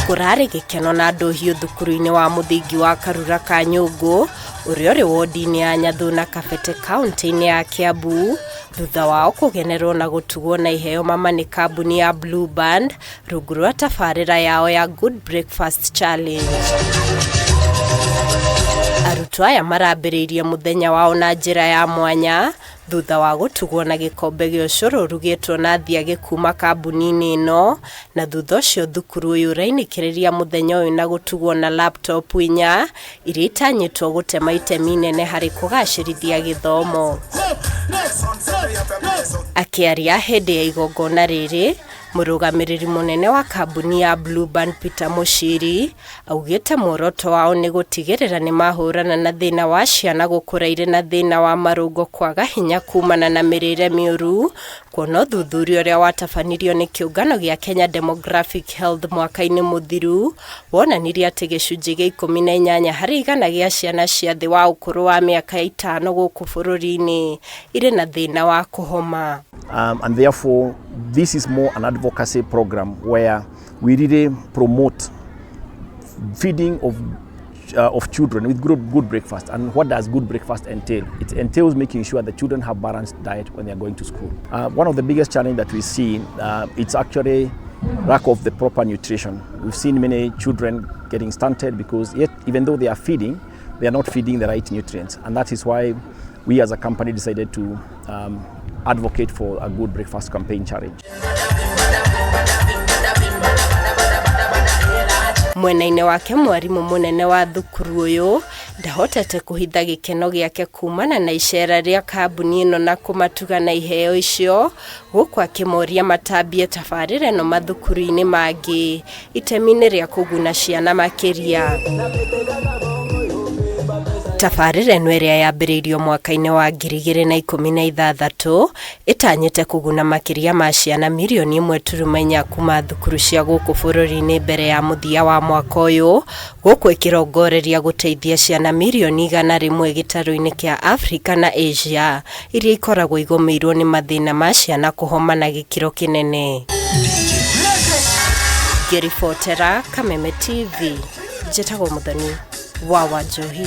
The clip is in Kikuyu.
Kũrarĩ gĩkeno na ndũhiũ thukuru-inĩ wa mũthingi wa Karura ka Nyũngũ ũrĩa ũrĩ wodi-inĩ ya Nyathuna Kabete kaunti-inĩ ya Kiambu thutha wao kũgenerwo na gũtugwo na iheo mama nĩ kambuni ya Blue Band rungu rwa tabarĩra yao ya Good Breakfast Challenge. Arutwo aya marambĩrĩirie mũthenya wao na njĩra ya mwanya thutha wa gũtugwo na gĩkombe gĩa ũcũrũ ũrugĩtwo na thiagĩ kuma kambuni-inĩ ĩno, na thutha ũcio thukuru ũyũ ũrainĩkĩrĩria mũthenya ũyũ na gũtugwo na laptop inya iria itanyĩtwo gũtema itemi inene harĩ kũgacĩrithia gĩthomo. Akĩaria hĩndĩ ya igongona rĩrĩ, mũrũgamĩrĩri mũnene wa kambuni ya Blue Band Peter Mũciri Augĩte muoroto wao nĩ gũtigĩrĩra nĩ mahũrana na thĩna wa ciana gũkũra irĩ na thĩna wa marũngo kwaga hinya kumana na mĩrĩre mĩũru, kuona ũthuthuria ũrĩa watabanirio nĩ kĩũngano gĩa Kenya Demographic Health mwaka-inĩ mũthiru wonanirie atĩ gĩcunjĩ gĩa 18 harĩ igana gĩa ciana cia thĩ wa ũkũrũ wa mĩaka ĩtano gũkũ bũrũri-inĩ irĩ na thĩna wa kũhoma. And therefore, this is more an advocacy program where we really promote feeding of children with good breakfast. And what does good breakfast entail? It entails making sure the children have balanced diet when they are going to school. One of the biggest challenges that we see, it's actually lack of the proper nutrition. We've seen many children getting stunted because yet, even though they are feeding, they are not feeding the right nutrients. And that is why we as a company decided to advocate for a good breakfast campaign challenge. Mwena-inĩ wake mwarimũ mũnene wa thukuru ũyũ ndahotete kũhitha gĩkeno gĩake kumana na icera rĩa kambuni ĩno na kũmatuga na iheo icio gũkũ akĩmoria matambie tabarĩra ĩno mathukuru-inĩ mangĩ itemi-inĩ rĩa kũguna ciana makĩria. Tabarĩra ĩno ĩrĩa yambĩrĩirio mwaka-inĩ wa 2016 ĩtanyĩte kũguna makĩria ma ciana mirioni 1.4 kuma thukuru cia gũkũ bũrũri-inĩ mbere ya mũthia wa mwaka ũyũ, gũkũ ĩkĩrongoreria gũteithia ciana mirioni 100 gĩtarũ-inĩ kĩa Afrika na Asia iria ikoragwo igũmĩirwo nĩ mathĩna ma ciana kũhoma na gĩkĩro kĩnene. Ngĩribotera Kameme TV, njĩtagwo Mũthoni wa Wanjohi.